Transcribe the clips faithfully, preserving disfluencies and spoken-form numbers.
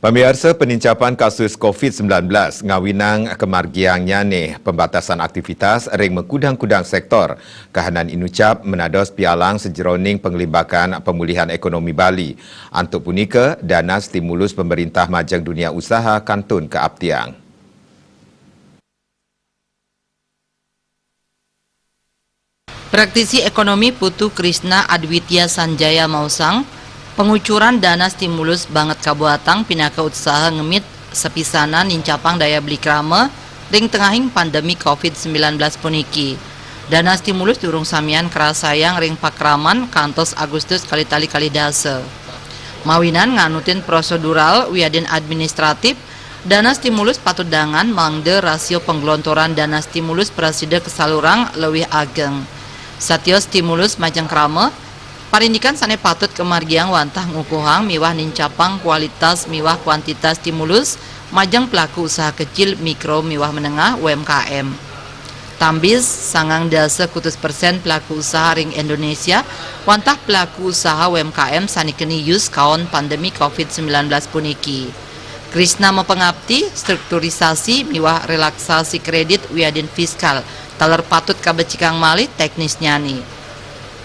Pamiarsa, penincapan kasus covid sembilan belas ngawinang kamargiangnyane pembatasan aktivitas ring makudang-kudang sektor. Kahanan inucap manados pialang sajeroning panglimbakan pemulihan ekonomi Bali. Antuk punika, dana stimulus pemerintah majeng dunia usaha kantun kaaptiang. Praktisi ekonomi Putu Krishna Adwitya Sanjaya maosang, pangucuran dana stimulus banget kabuatang pinaka usaha ngemit sapisanan nincapang daya beli krama ring tengahing pandemi covid sembilan belas puniki. Dana stimulus durung samian karasayang ring pakraman kantos Agustus kalih tali kalih dasa. Mawinan nganutin prosedural wiadin administratif, dana stimulus patut dangan mangda rasio pangglontoran dana stimulus prasida kasalurang lewih ageng. Satia stimulus majeng krama, parindikan sane patut kamargiang wantah ngukuhang miwah nincapang kualitas miwah kuantitas stimulus majeng pelaku usaha kecil, mikro miwah menengah, U M K M. Tambis, sangang dasa kutus persen pelaku usaha ring Indonesia wantah pelaku usaha U M K M sane keni yus kaon pandemi covid sembilan belas puniki. Krishna mapangapti, strukturisasi miwah relaksasi kredit wiadin fiskal taler patut kabecikang malih teknisnyane.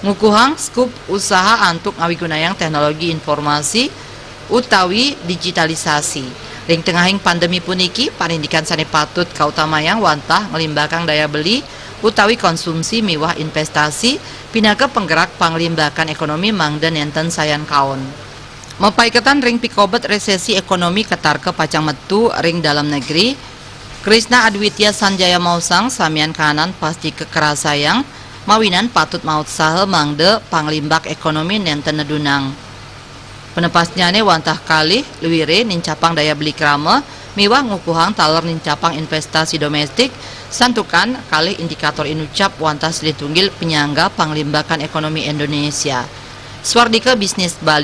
Ngukuhang skup usaha antuk ngawigunayang teknologi informasi utawi digitalisasi. Ring tengahing pandemi puniki, parindikan sane patut kautamayang wantah nglimbakang daya beli utawi konsumsi miwah investasi pinaka penggerak panglimbakan ekonomi mangda nenten sayan kaon. Mapaiketan ring pikobet resesi ekonomi katarka pacang metu ring dalam negeri, Krishna Adwitya Sanjaya maosang samian kahanan pasti kakarasayang mawinan patut mautsaha mangda panglimbak ekonomi nenten nedunang. Penepasnyane wantah kalih luire nincapang daya beli krama miwah ngukuhang taler nincapang investasi domestik, santukan kalih indikator inucap wantah silih tunggil penyangga panglimbakan ekonomi Indonesia. Swardika Bisnis Bali.